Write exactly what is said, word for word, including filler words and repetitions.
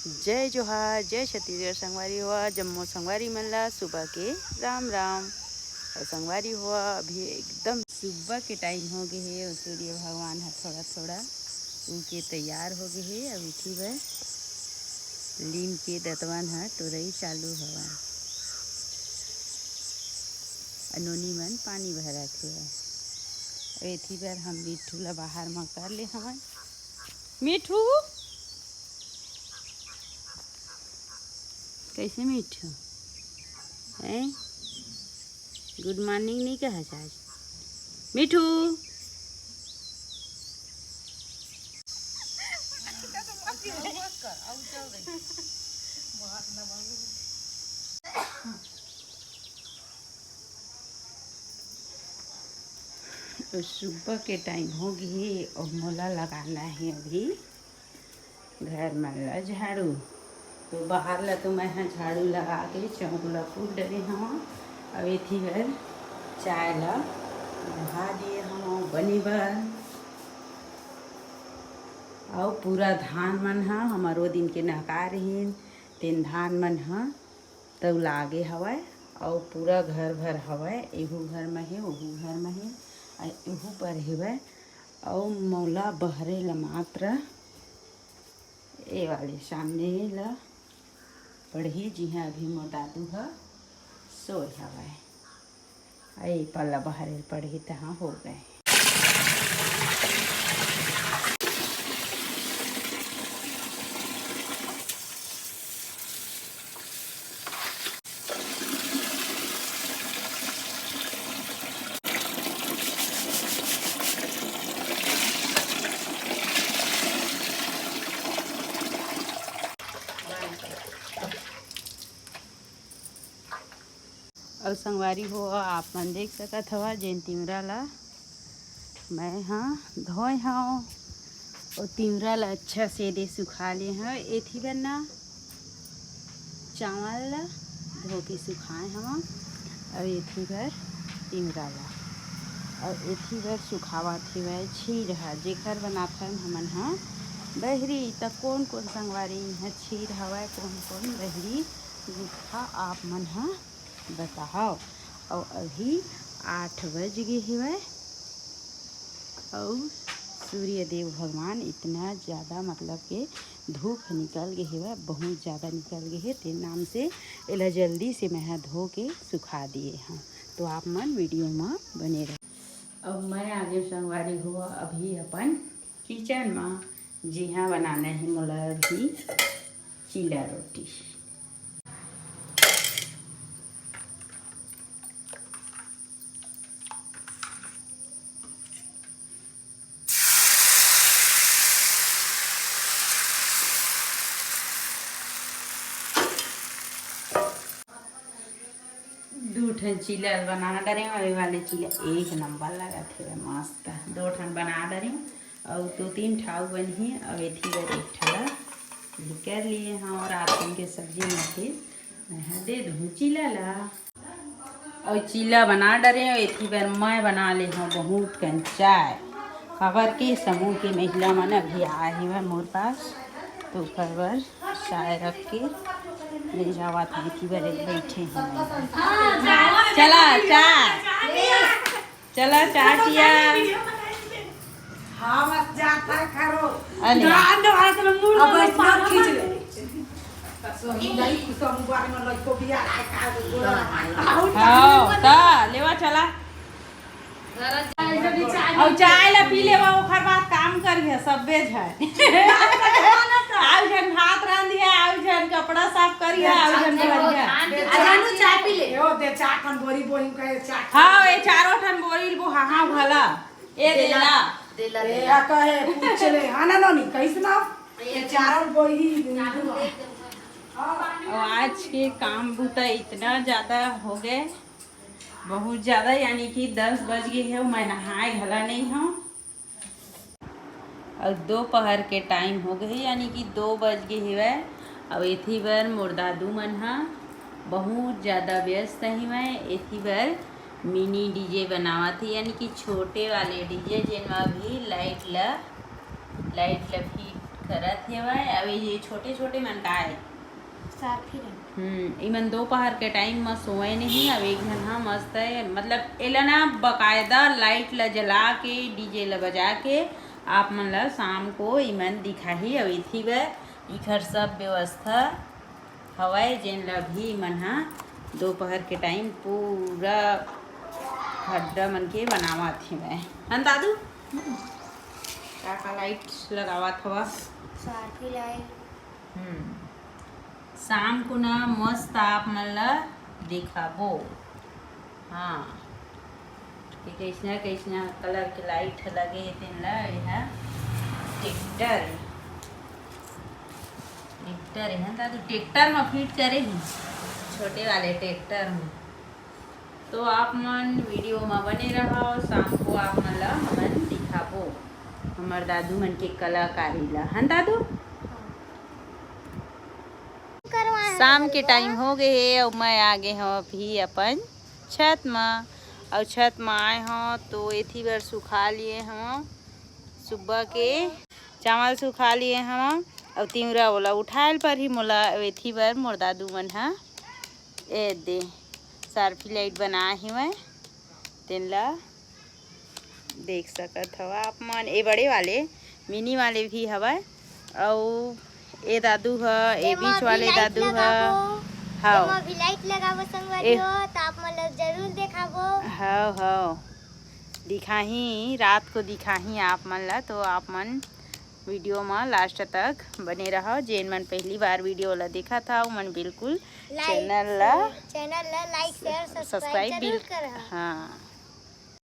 जय जोहार, जय छत्तीसगढ़ संगवारी हो, जम्मो संगवारी मन ला सुबह के राम राम। अउ संगवारी हो, अभी एकदम सुबह के टाइम हो गे हे अउ सूर्य भगवान ह थोड़ा थोड़ा उग के तैयार हो गे हे। अब एथी बर लीम के दतवन ह टोरई चालू हवय। अ नोनी मन पानी भरत हेवय। अउ एथी बर हम मिट्ठू ला बाहर म कर ले हवन। मिट्ठू, कैसे मिट्ठू? हैं? गुड मॉर्निंग नहीं कहा आज? मिट्ठू। सुबह के टाइम हो गे हे अउ मोला लगाना हे अभी घर मन ला झाड़ू। तो बाहर ला तो मैं ह झाड़ू लगा के चौक ला फूट डरे हवं। अब एथी बर चाय ला बढ़ा दिए हवं बने बर। अउ पूरा धान मन ह हमर ओ दिन के नहका रहिन, तेन धान मन ह तउला गे हवय। अउ पूरा घर भर हवय, एहू घर म हे, ओहू घर म हे, अउ एहू पर हेवय। अउ मोला बहरे ल मात्र ए वाले सामने ल पड़ही, जिहां अभी मोर दादू ह सोय हवय। अउ ए पल्ला बहरे ल पड़ही, तहां हो गए। अउ संगवारी हो, आप मन देख सकत हवा, जेन तिंवरा ला मैं ह धोए हव, ओ तिंवरा ला अच्छा से दे सुखा ले हव। एथी बर ना चावल ला धो के सुखाए हव, अउ एथी बर तिंवरा ला, अउ एथी बर सुखावत हेवय छीर ह, जेखर बनाथन हमन ह बहरी। त कोन कोन संगवारी इहाँ छीर हवय, कोन कोन बहरी, गुटखा आप मन ह बताहव। अउ अभी आठ बज गे हेवय अउ सूर्य देव भगवान इतना ज़्यादा, मतलब के धूप ह निकल गे हेवय, बहुत ज़्यादा निकल गे हे, ते नाम से एला जल्दी से मैं ह धो के सुखा दिए हव। तो आप मन वीडियो म बने रहो। अब मैं आगे संगवारी हो अभी अपन किचन म, जिहाँ बनाना हे मोला अभी चीला रोटी। दू ठन चीला ल बना डरेंव, अउ ये वाले चीला एक नंबर लगत हे, मस्त। दो ठन बना डरेंव, अउ दो तीन ठाऊ बनही, अउ एथी बर एक ठा ला भी कर लिए हव, अउ रात दिन के सब्जी में फिर मैं ह दे दूँ चीला ला। अउ चीला बना डरेंव, अउ एथी बर मैं बना ले हव बहुत कन चाय, काबर के समूह के महिला मन अभी आए हेवय मोर पास, तो ओकर बर चाय रख के ले जावत हे, एथी बर एक बैठे हे। चला चाय, चला चाय पिया। हाँ, बस जाता है, करो। अरे। अब ऐसे खींच ले। हाँ, त लेवा चला। अउ चाय ला पी लेवा, ओखर बाद काम करिहा सब्बे झन। आउ झन भात रांधिहा, आउ झन कपड़ा साफ करिहा, आउ झन धरिहा। जानू चाय पी ले। ओ, दे चार ठन बोरी बोही कहे चार ठन। हाँ, ये चारों ठन बोरी ल बोहा, हाँ, भला। ए देला। देला, ए, देला। आ कहे, पूछ ले, हाँ ना नोनी, कैसे ना? ये चारों बोरी। हाँ। अउ आज के काम बूता इतना ज़्यादा हो गए, बहुत ज़्यादा, यानी कि दस बज गे हे, मैं नहाए घला नहीं हव। अउ दोपहर के टाइम हो गे हे, यानी कि दो बज गे हेवय। अउ एथी बर मोर दादू मन ह बहुत ज़्यादा व्यस्त हेवय। एथी बर मिनी डीजे बनावत हे, यानी कि छोटे वाले डीजे, जेन म अभी लाइट ल, लाइट ल फिट करत हेवय। अब ये छोटे छोटे मन का हे? सारफी रंग। हम्म, इमन दोपहर के टाइम म सोए नहीं। अब एक झन ह मस्त है, मतलब एला ना बकायदा लाइट ला जला के, डीजे ला बजा के आप मन ला शाम को इमन दिखाही। अब इथी बर इखर सब व्यवस्था हवय, जेन ला भी इमन ह दोपहर के टाइम पूरा खड्डा मन के बनावत हेवय। हन दादू, का का लाइट लगावत हवा? सारफी लाइट। हम्म, शाम को ना मस्त आप मन ला दिखाबो। हाँ, कि कइसना कइसना कलर के लाइट ह लगे हे, तेन ला एहा ट्रैक्टर, ट्रैक्टर हे ना, तो ट्रैक्टर म फिट करे ही, छोटे वाले ट्रैक्टर म। तो आप मन वीडियो म बने रहो, शाम को आप मन ला हमन दिखाबो हमर दादू मन के कलाकारी ला, हन दादू? शाम के टाइम हो गए हे अउ मैं आ गए हूँ अभी अपन छत म। अउ छत म आए हूँ तो एथी बर सुखा लिए हूँ, सुबह के चावल सुखा लिए हूँ। अउ तिवरा ओला उठायल पर ही मोला एथी बर मोर दादू मन ह ए दे सारफी लाइट बनाए हेवय, तेन ला देख सकत हव आप मन। ए बड़े वाले, मिनी वाले भी हवय, अउ ए दादू ह, ए बीच वाले दादू ह। हव। एमा भी लाइट लगाबो संगवारी हो, तो आप मन ला जरूर देखाबो। हव हव, दिखाही, रात को दिखाही आप मन ला, तो आप मन वीडियो म लास्ट तक बने रहो। जेन मन पहली बार वीडियो ला देखत हव, मन बिल्कुल चैनल ला चैनल ला लाइक, शेयर, सब्सक्राइब जरूर करहा। हाँ,